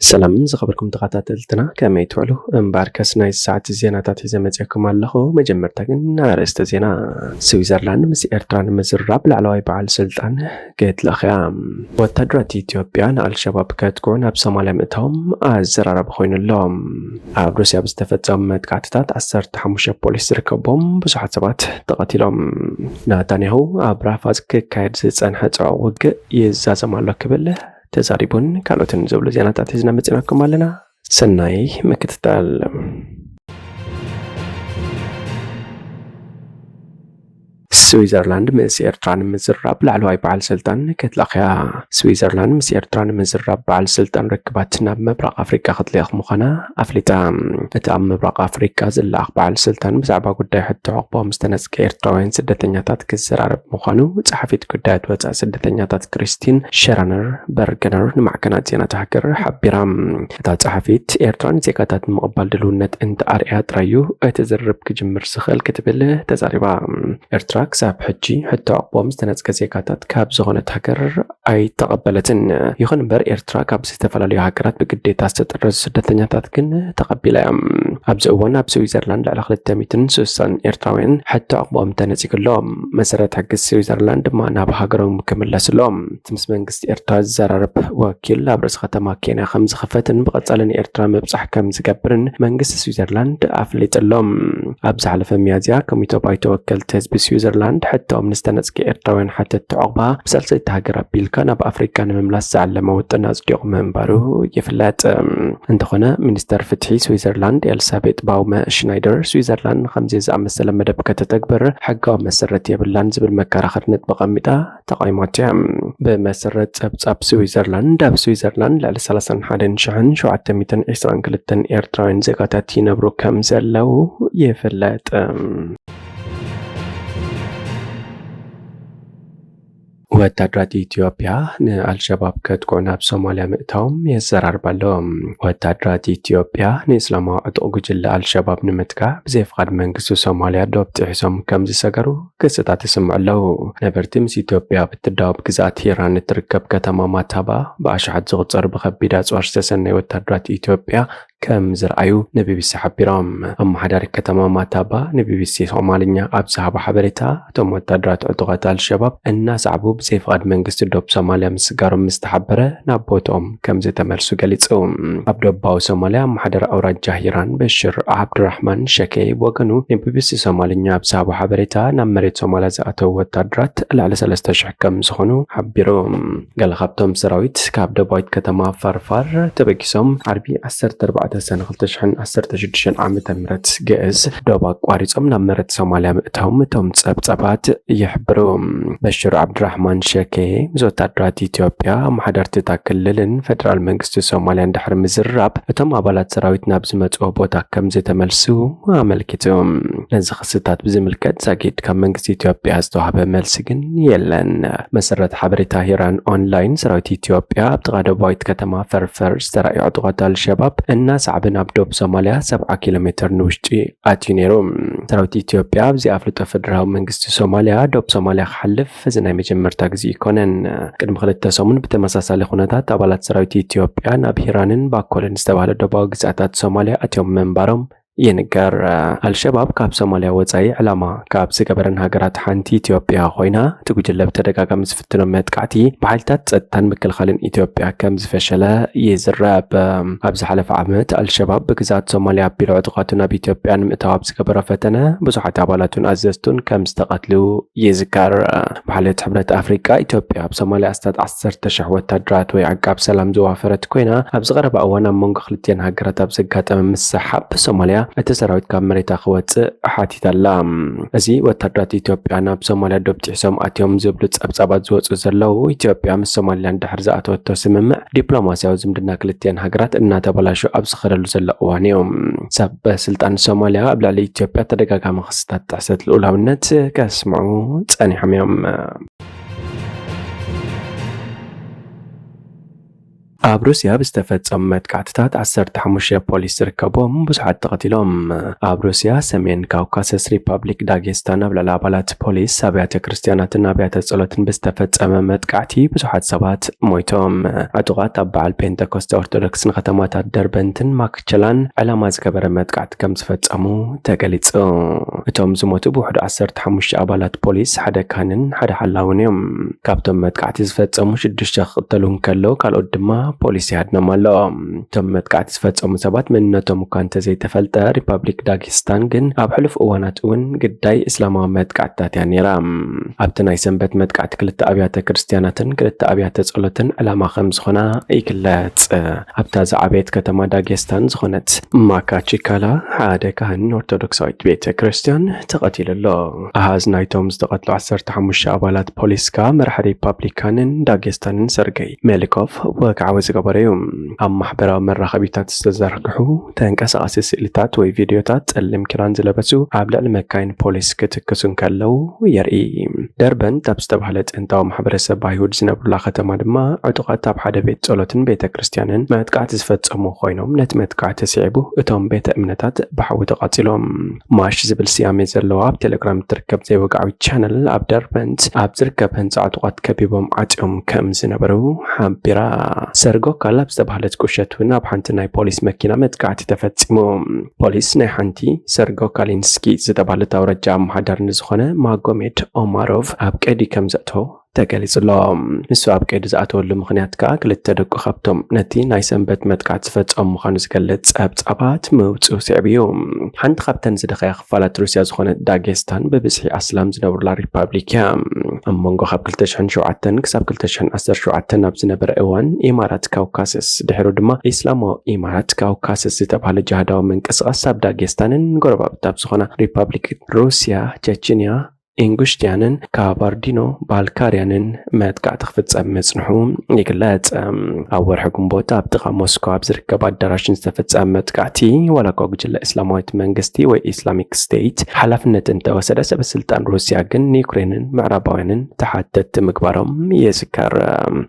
ሰላም ዝኸበርኩም ተኸታተልትና፣ ከመይ ትውዕሉ? እምበኣርከስ ናይ ሰዓት ዜናታት ሒዘ መጺኣኩም ኣለኹ። መጀመርታ ግን ኣርእስተ ዜና። ስዊዘርላንድ ምስ ኤርትራ ንምዝርራብ ላዕለዋይ በዓል ስልጣን ክትልእኽ እያ። ወታደራት ኢትዮጵያ ንኣልሸባብ ከጥቅዑ ናብ ሶማልያ ምእታዎም ኣዘራራቢ ኮይኑ ኣሎ። ኣብ ሩስያ ብዝተፈጸሙ መጥቃዕትታት ዓሰርተ ሓሙሽተ ፖሊስ ዝርከቦም ብዙሓት ሰባት ተቐቲሎም። ናታንያሁ ኣብ ራፋ ክካየድ ዝጸንሐ ጽዑቕ ውግእ ይዛዘም ኣሎ ክብል ተዛሪቡን ካልኦትን ዝብሉ ዜናታት ሒዝና መጺናኩም ኣለና። ሰናይ ምክትታል። ስዊዘርላንድ ምስ ኤርትራ ንምዝራብ ላዕለዋይ በዓል ስልጣን ክትልእኽ እያ። ስዊዘርላንድ ምስ ኤርትራ ንምዝራብ በዓል ስልጣን ርክባት ናብ ምብራቕ ኣፍሪቃ ክትልእኽ ምዃና ኣፍሊጣ። እቲ ኣብ ምብራቕ ኣፍሪቃ ዝለኣኽ በዓል ስልጣን ብዛዕባ ጉዳይ ሕቶ ዕቑቦም ዝተነጽገ ኤርትራውያን ስደተኛታት ክዘራረብ ምዃኑ ጸሓፊት ጉዳያት ወጻኢ ስደተኛታት ክሪስቲን ሸራነር በርገነር ንማዕከናት ዜና እታ ሃገር ሓቢራ። እታ ጸሓፊት፣ ኤርትራ ንዜጋታት ንምቕባል ድልውነት እንተኣርያ ጥራይ እዩ እቲ ዝርርብ ክጅምር ዝኽእል ክትብል ተዛሪባ። ኤርትራ ክሳብ ሕጂ ሕቶ ዕቑቦም ዝተነጽገ ዜጋታት ካብ ዝኾነት ሃገር ኣይተቐበለትን። ይኹን እምበር፣ ኤርትራ ካብ ዝተፈላለዩ ሃገራት ብግዴታ ዝተጠረዙ ስደተኛታት ግን ተቐቢላ እያ። ኣብዚ እዋን ኣብ ስዊዘርላንድ ልዕሊ ክልተ ሚእትን ስሳን ኤርትራውያን ሕቶ ዕቑቦም ተነጺጉ ኣሎ። መሰረት ሕጊ ስዊዘርላንድ ድማ ናብ ሃገሮም ክምለሱ ኣለዎም። እቲ ምስ መንግስቲ ኤርትራ ዝዘራረብ ወኪል ኣብ ርእሲ ከተማ ኬንያ ከም ዝኽፈትን ብቐጻሊ ንኤርትራ ምብጻሕ ከም ዝገብርን መንግስቲ ስዊዘርላንድ ኣፍሊጡ ኣሎ። ኣብ ዝሓለፈ ሚያዝያ ኮሚተ ባይቶ ወከልቲ ህዝቢ ስዊዘርላንድ ሕቶኦም ንዝተነጽገ ኤርትራውያን ሓተትቲ ዕቑባ ብሳልሰይቲ ሃገር ኣቢልካ ናብ ኣፍሪቃ ንምምላስ ዝዓለመ ውጥን ኣጽዲቑ ምንባሩ ይፍለጥ። እንተኾነ፣ ሚኒስተር ፍትሒ ስዊዘርላንድ ኤልሳቤጥ ባውመ ሽናይደር፣ ስዊዘርላንድ ንኸምዚ ዝኣመሰለ መደብ ከተተግብር ሕጋዊ መሰረት የብላን ዝብል መከራኸሪ ነጥቢ ኣቐሚጣ ተቓዊማቶ እያ። ብመሰረት ጸብጻብ ስዊዘርላንድ፣ ኣብ ስዊዘርላንድ ልዕሊ ሰላሳን ሓደን ሽሕን ሸውዓተ ሚእትን ዕስራን ክልተን ኤርትራውያን ዜጋታት ይነብሩ ከም ዘለዉ ይፍለጥ። ወታደራት ኢትዮጵያ ንኣልሸባብ ከጥቅዑ ናብ ሶማልያ ምእታዎም የዘራርብ ኣሎ። ወታደራት ኢትዮጵያ ንእስላማዊ ዕጡቕ ጉጅለ ኣልሸባብ ንምጥቃዕ ብዘይ ፍቓድ መንግስቲ ሶማልያ ዶብ ጥሒሶም ከም ዝሰገሩ ክስታት ይስምዑ ኣለዉ። ነበርቲ ምስ ኢትዮጵያ ብትዳወብ ግዝኣት ሂራን እትርከብ ከተማ ማታባ ብኣሽሓት ዝቑጸሩ ብኸቢድ ኣጽዋር ዝተሰነዩ ወታደራት ኢትዮጵያ ከም ዝረኣዩ ንቢቢሲ ሓቢሮም። ኣመሓዳሪ ከተማ ማታባ ንቢቢሲ ሶማልኛ ኣብ ዝሃቦ ሓበሬታ፣ እቶም ወታደራት ዕጡቓት ኣልሸባብ እናሰዕቡ ብዘይ ፍቓድ መንግስቲ ዶብ ሶማልያ ምስጋሮም ምስ ተሓበረ ናብ ቦትኦም ከም ዝተመልሱ ገሊጹ። ኣብ ደቡባዊ ሶማልያ ኣመሓዳሪ ኣውራጃ ሂራን በሽር ዓብዱራሕማን ሸኬ ብወገኑ ንቢቢሲ ሶማልኛ ኣብ ዝሃቦ ሓበሬታ፣ ናብ መሬት ሶማልያ ዝኣተዉ ወታደራት ልዕሊ ሰለስተ ሽሕ ከም ዝኾኑ ሓቢሩ። ገለ ካብቶም ሰራዊት ካብ ደቡባዊት ከተማ ፋርፋር ተበጊሶም ዓርቢ ዓሰርተ ኣርባዕተ ሰነ ክልተ ሽሕን ዓሰርተ ሽዱሽተን ዓመተ ምህረት ግእዝ ዶብ ኣቋሪጾም ናብ መሬት ሶማልያ ምእታዎም እቶም ጸብጻባት ይሕብሩ። በሽር ዓብድራሕማን ሸኬ ምስ ወታደራት ኢትዮጵያ፣ ኣመሓደርቲ እታ ክልልን ፈደራል መንግስቲ ሶማልያን ድሕሪ ምዝርራብ፣ እቶም ኣባላት ሰራዊት ናብ ዝመጽኦ ቦታ ከም ዝተመልሱ ኣመልኪቱ። ነዚ ክስታት ብዝምልከት ዛጊድ ካብ መንግስቲ ኢትዮጵያ ዝተዋህበ መልሲ ግን የለን። መሰረት ሓበሬታ ሂራን ኦንላይን፣ ሰራዊት ኢትዮጵያ ኣብ ጥቓ ደቡባዊት ከተማ ፈርፈር ዝተራእዩ ዕጡቓት ኣልሸባብ እናሰዓበ ናብ ዶብ ሶማልያ ሰብዓ ኪሎ ሜትር ንውሽጢ ኣትዩ ነይሩ። ሰራዊት ኢትዮጵያ ኣብዚ ኣፍልጦ ፈደራላዊ መንግስቲ ሶማልያ ዶብ ሶማልያ ክሓልፍ እዚ ናይ መጀመርታ ግዜ ኣይኮነን። ቅድሚ ክልተ ሰሙን ብተመሳሳሊ ኩነታት ኣባላት ሰራዊት ኢትዮጵያ ናብ ሂራንን ባኮልን ዝተባህለ ዶባዊ ግዝኣታት ሶማልያ ኣትዮም ምንባሮም ይንገር። ኣልሸባብ ካብ ሶማልያ ወጻኢ ዕላማ ካብ ዝገበረን ሃገራት ሓንቲ ኢትዮጵያ ኮይና፣ እቲ ጉጅለ ብተደጋጋሚ ዝፍትኖ መጥቃዕቲ ብሓይልታት ጸጥታን ምክልኻልን ኢትዮጵያ ከም ዝፈሸለ ይዝረብ። ኣብ ዝሓለፈ ዓመት ኣልሸባብ ብግዝኣት ሶማልያ ኣቢሉ ዕጡቓቱ ናብ ኢትዮጵያ ንምእታው ኣብ ዝገበሮ ፈተነ ብዙሓት ኣባላቱን ኣዘዝቱን ከም ዝተቐትሉ ይዝከር። ብሓልዮት ሕብረት ኣፍሪቃ፣ ኢትዮጵያ ኣብ ሶማልያ ኣስታት ዓሰርተ ሽሕ ወታደራት ወይ ዓቃብ ሰላም ዘዋፈረት ኮይና፣ ኣብዚ ቀረባ እዋን ኣብ መንጎ ክልቲኤን ሃገራት ኣብ ዘጋጠመ ምስሕሓብ ሶማልያ እቲ ሰራዊት ካብ መሬታ ክወጽእ ሓቲታ ኣላ። እዚ ወታደራት ኢትዮጵያ ናብ ሶማልያ ዶብ ጥሒሶም ኣትዮም ዝብሉ ጸብጻባት ዝወጹ ዘለዉ፣ ኢትዮጵያ ምስ ሶማሊላንድ ድሕሪ ዝኣተወቶ ስምምዕ ዲፕሎማስያዊ ዝምድና ክልቲኤን ሃገራት እናተበላሹ ኣብ ዝኸደሉ ዘሎ እዋን እዩ። ሰብ ስልጣን ሶማልያ ኣብ ልዕሊ ኢትዮጵያ ተደጋጋሚ ክስታት ጥሕሰት ልኡላውነት ከስምዑ ጸኒሖም እዮም። ኣብ ሩስያ ብዝተፈጸሙ መጥቃዕትታት ዓሰርተ ሓሙሽተ ፖሊስ ዝርከቦም ብዙሓት ተቐቲሎም። ኣብ ሩስያ ሰሜን ካውካሰስ ሪፐብሊክ ዳጌስታን ኣብ ልዕሊ ኣባላት ፖሊስ፣ ኣብያተ ክርስትያናትን ኣብያተ ጸሎትን ብዝተፈጸመ መጥቃዕቲ ብዙሓት ሰባት ሞይቶም። ዕጡቓት ኣብ በዓል ፔንተኮስተ ኦርቶዶክስ ንከተማታት ደርበንትን ማክቸላን ዕላማ ዝገበረ መጥቃዕቲ ከም ዝፈጸሙ ተገሊጹ። እቶም ዝሞቱ ብውሕዱ ዓሰርተ ሓሙሽተ ኣባላት ፖሊስ፣ ሓደ ካህንን ሓደ ሓላውን እዮም። ካብቶም መጥቃዕቲ ዝፈጸሙ ሽዱሽተ ክቕተሉ እንከለዉ፣ ካልኦት ድማ ፖሊስ ይሃድኖም ኣሎ። እቶም መጥቃዕቲ ዝፈጸሙ ሰባት መንነቶም እኳ እንተዘይተፈልጠ፣ ሪፐብሊክ ዳጌስታን ግን ኣብ ሕሉፍ እዋናት እውን ግዳይ እስላማዊ መጥቃዕትታት እያ ነይራ። ኣብቲ ናይ ሰንበት መጥቃዕቲ ክልተ ኣብያተ ክርስትያናትን ክልተ ኣብያተ ጸሎትን ዕላማ ከም ዝኾና ይግለጽ። ኣብታ ዝዓበየት ከተማ ዳጌስታን ዝኾነት ማካቺካላ ሓደ ካህን ኦርቶዶክሳዊት ቤተ ክርስቲያን ተቐቲሉ ኣሎ። ኣሃዝ ናይቶም ዝተቐትሉ ዓሰርተ ሓሙሽተ ኣባላት ፖሊስ ከኣ መራሒ ሪፓብሊካንን ዳጌስታንን ሰርገይ ሜሊኮቭ ወግዓዊ ዝገበረ እዩ። ኣብ ማሕበራዊ መራኸቢታት ዝተዘርግሑ ተንቀሳቓሲ ስእልታት ወይ ቪድዮታት ጸሊም ክዳን ዝለበሱ ኣብ ልዕሊ መካይን ፖሊስ ክትክሱ እንከለዉ የርኢ። ደርበንት ኣብ ዝተባህለ ጥንታዊ ማሕበረሰብ ኣይሁድ ዝነብሩላ ከተማ ድማ ዕጡቓት ኣብ ሓደ ቤት ጸሎትን ቤተ ክርስቲያንን መጥቃዕቲ ዝፈጸሙ ኮይኖም፣ ነቲ መጥቃዕቲ ስዒቡ እቶም ቤተ እምነታት ብሓዊ ተቓጺሎም። ማሽ ዝብል ስያሜ ዘለዋ ኣብ ቴሌግራም እትርከብ ዘይወግዓዊት ቻነል ኣብ ደርበንት ኣብ ዝርከብ ህንጻ ዕጡቓት ከቢቦም ዓጽዮም ከም ዝነበሩ ሓቢራ። ሰርጎ ካል ኣብ ዝተባህለት ቁሸት እውን ኣብ ሓንቲ ናይ ፖሊስ መኪና መጥቃዕቲ ተፈጺሙ። ፖሊስ ናይ ሓንቲ ሰርጎ ካሊንስኪ ዝተባህለት ኣውራጃ ኣመሓዳሪ ንዝኾነ ማጎሜድ ኦማሮቭ ኣብ ቀይዲ ከም ዘእተዎ ተገሊጹ ኣሎ። ንሱ ኣብ ቀይዲ ዝኣተወሉ ምኽንያት ከኣ ክልተ ደቁ ካብቶም ነቲ ናይ ሰንበት መጥቃዕቲ ዝፈጸሙ ምዃኑ ዝገልጽ ጸብጻባት ምውጽኡ ስዒቡ እዩ። ሓንቲ ካብተን ዝደኸያ ክፋላት ሩስያ ዝኾነት ዳጌስታን ብብዝሒ ኣስላም ዝነብሩላ ሪፓብሊክ እያ። ኣብ መንጎ ካብ ክልተ ሽሕን ሸውዓተን ክሳብ ክልተ ሽሕን ዓሰርተ ሸውዓተን ኣብ ዝነበረ እዋን ኢማራት ካውካሰስ፣ ድሕሩ ድማ ኢስላማዊ ኢማራት ካውካሰስ ዝተባህለ ጅሃዳዊ ምንቅስቓስ ኣብ ዳጌስታንን ጎረባብቲ ኣብ ዝኾና ሪፓብሊክ ሩስያ፣ ቸችንያ፣ ኢንጉሽትያንን ካባርዲኖ ባልካርያንን መጥቃዕቲ ክፍጸም ምጽንሑ ይግለጽ። ኣብ ወርሒ ግንቦት ኣብ ጥቓ ሞስኮ ኣብ ዝርከብ ኣዳራሽ ዝተፈጸመ መጥቃዕቲ፣ ዋላ እኳ ጉጅለ እስላማዊት መንግስቲ ወይ ኢስላሚክ ስቴት ሓላፍነት እንተወሰደ፣ ሰበ ስልጣን ሩስያ ግን ንዩክሬንን ምዕራባውያንን ተሓተትቲ ምግባሮም ይዝከር።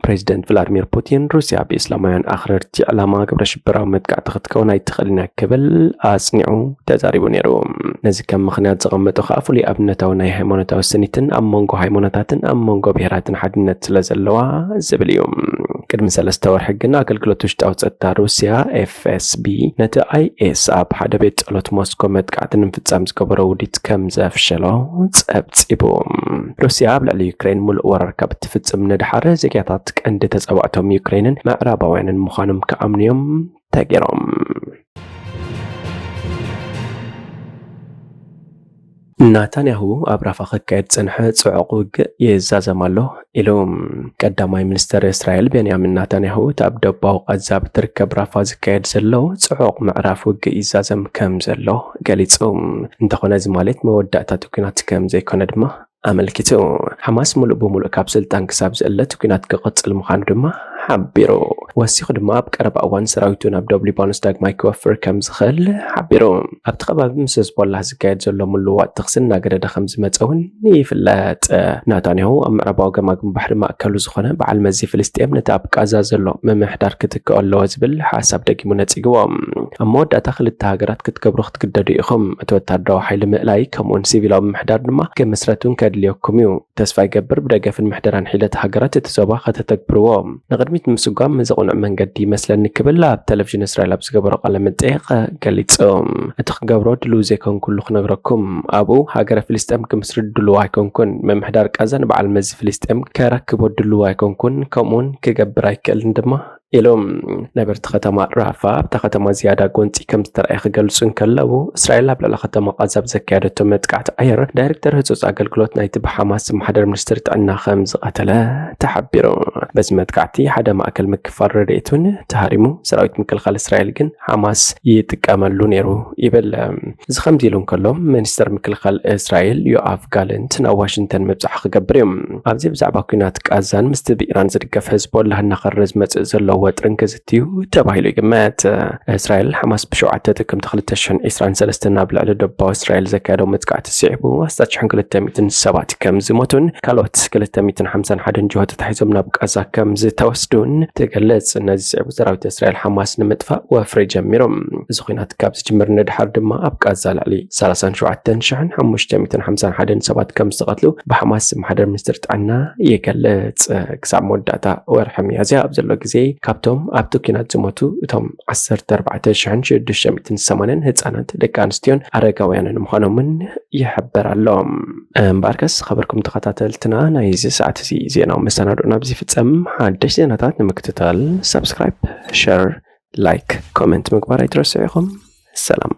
ፕሬዚደንት ቭላድሚር ፑቲን ሩስያ ብእስላማውያን ኣኽረርቲ ዕላማ ግብረ ሽበራዊ መጥቃዕቲ ክትከውን ኣይትኽእልን እያ ክብል ኣጽኒዑ ተዛሪቡ ነይሩ። ነዚ ከም ምኽንያት ዘቐመጦ ከኣ ፍሉይ ኣብነታዊ ናይ ሃይማኖታዊ ስኒትን ኣብ መንጎ ሃይማኖታትን ኣብ መንጎ ብሄራትን ሓድነት ስለ ዘለዋ ዝብል እዩ። ቅድሚ ሰለስተ ወርሒ ግን ኣገልግሎት ውሽጣዊ ጸጥታ ሩስያ ኤፍ ኤስ ቢ ነቲ ኣይ ኤስ ኣብ ሓደ ቤት ጸሎት ሞስኮ መጥቃዕቲ ንምፍጻም ዝገበሮ ውዲት ከም ዘፍሸሎ ጸብጺቡ። ሩስያ ኣብ ልዕሊ ዩክሬን ሙሉእ ወራር ካብ እትፍጽም ንድሓር፣ ዜጋታት ቀንዲ ተጻባእቶም ዩክሬንን ምዕራባውያንን ምዃኖም ክኣምኑ እዮም ተገይሮም። ናታንያሁ ኣብ ራፋ ክካየድ ዝጸንሐ ጽዑቕ ውግእ ይዛዘም ኣሎ ኢሉ። ቀዳማይ ሚኒስተር እስራኤል ቤንያሚን ናታንያሁ፣ እቲ ኣብ ደቡባዊ ቃዛ ብትርከብ ራፋ ዝካየድ ዘሎ ጽዑቕ ምዕራፍ ውግእ ይዛዘም ከም ዘሎ ገሊጹ። እንተኾነ፣ እዚ ማለት መወዳእታ እቲ ኲናት ከም ዘይኮነ ድማ ኣመልኪቱ። ሓማስ ሙሉእ ብሙሉእ ካብ ስልጣን ክሳብ ዝእለ እቲ ኲናት ክቕጽል ምዃኑ ድማ ሓቢሩ። ወሲኹ ድማ ኣብ ቀረባ እዋን ሰራዊቱ ናብ ደቡብ ሊባኖስ ዳግማይ ክወፍር ከም ዝኽእል ሓቢሩ። ኣብቲ ከባቢ ምስ ህዝቦላህ ዝካየድ ዘሎ ምልውዋጥ ተኽሲ እናገደደ ከም ዝመጸ እውን ይፍለጥ። ናታንያሁ ኣብ ምዕራባዊ ገማግም ባሕሪ ማእከሉ ዝኾነ በዓል መዚ ፍልስጤም ነቲ ኣብ ቃዛ ዘሎ ምምሕዳር ክትክኦ ኣለዎ ዝብል ሓሳብ ደጊሙ ነጺግዎ። ኣብ መወዳእታ ክልተ ሃገራት ክትገብሩ ክትግደዱ ኢኹም። እቲ ወታደራዊ ሓይሊ ምእላይ ከምኡውን ሲቪላዊ ምምሕዳር ድማ ክምስረት እውን ከድልየኩም እዩ። ተስፋ ይገብር ብደገፍን ምሕደራን ሒደት ሃገራት እቲ ዞባ ከተተግብርዎ። ንቕድሚት ንምስጓም ዘቕንዕ መንገዲ ይመስለኒ ክብል ኣብ ቴሌቪዥን እስራኤል ኣብ ዝገበሮ ቃለ መጠይቕ ገሊጹ። እቲ ክገብሮ ድልው ዘይኮንኩሉ ክነግረኩም፣ ኣብኡ ሃገረ ፍልስጤም ክምስርት ድልው ኣይኮንኩን። ምምሕዳር ቃዛ ንበዓል መዚ ፍልስጤም ከረክቦ ድልው ኣይኮንኩን፣ ከምኡውን ክገብር ኣይክእልን ድማ ኢሉ። ነበርቲ ከተማ ራፋ ኣብታ ከተማ ዝያዳ ጎንጺ ከም ዝተረኣየ ክገልጹ እንከለዉ፣ እስራኤል ኣብ ልዕሊ ከተማ ቃዛ ብዘካየደቶ መጥቃዕቲ ኣየር ዳይሬክተር ህጹጽ ኣገልግሎት ናይቲ ብሓማስ ዝመሓደር ሚኒስትሪ ጥዕና ከም ዝቐተለ ተሓቢሩ። በዚ መጥቃዕቲ ሓደ ማእከል ምክፋል ረድኤት እውን ተሃሪሙ። ሰራዊት ምክልኻል እስራኤል ግን ሓማስ ይጥቀመሉ ነይሩ ይብል። እዚ ከምዚ ኢሉ እንከሎ፣ ሚኒስተር ምክልኻል እስራኤል ዮኣፍ ጋለንት ናብ ዋሽንግተን ምብጻሕ ክገብር እዩ። ኣብዚ ብዛዕባ ኲናት ቃዛን ምስቲ ብኢራን ዝድገፍ ህዝቦላህ እናኸረረ ዝመጽእ ዘሎ ወጥርን ክዝትዩ ተባሂሉ ይግመት። እስራኤል ሓማስ ብሸውዓተ ጥቅምቲ ክልተ ሽሕን ዕስራን ሰለስተን ናብ ልዕሊ ደቡባዊ እስራኤል ዘካየደው መጥቃዕቲ ስዒቡ ኣስታት ሽሕን ክልተ ሚእትን ሰባት ከም ዝሞቱን ካልኦት ክልተ ሚእትን ሓምሳን ሓደን ጅሆ ተታሒዞም ናብ ቃዛ ከም ዝተወስዱን ትገልጽ። ነዚ ስዒቡ ሰራዊት እስራኤል ሓማስ ንምጥፋእ ወፍሪ ጀሚሮም። እዚ ኲናት ካብ ዝጅምር ንድሓር ድማ ኣብ ቃዛ ልዕሊ ሰላሳን ሸውዓተን ሽሕን ሓሙሽተ ሚእትን ሓምሳን ሓደን ሰባት ከም ዝተቐትሉ ብሓማስ ዝመሓደር ሚኒስትር ጥዕና ይገልጽ። ክሳብ መወዳእታ ወርሒ ሚያዝያ ኣብ ዘሎ ግዜ ካብቶም ኣብቲ ኲናት ዝሞቱ እቶም ዓሰርተ ኣርባዕተ ሽሕን ሽዱሽተ ሚእትን ሰማንያን ህጻናት፣ ደቂ ኣንስትዮን ኣረጋውያንን ምዃኖምን ይሕበር ኣሎ። እምበኣርከስ ዝኸበርኩም ተኸታተልትና ናይዚ ሰዓት እዚ ዜናዊ መሰናድኦና ኣብዚ ይፍጸም። ሓደሽ ዜናታት ንምክትታል ሳብስክራይብ፣ ሸር፣ ላይክ፣ ኮመንት ምግባር ኣይትረስዑ ኢኹም። ሰላም።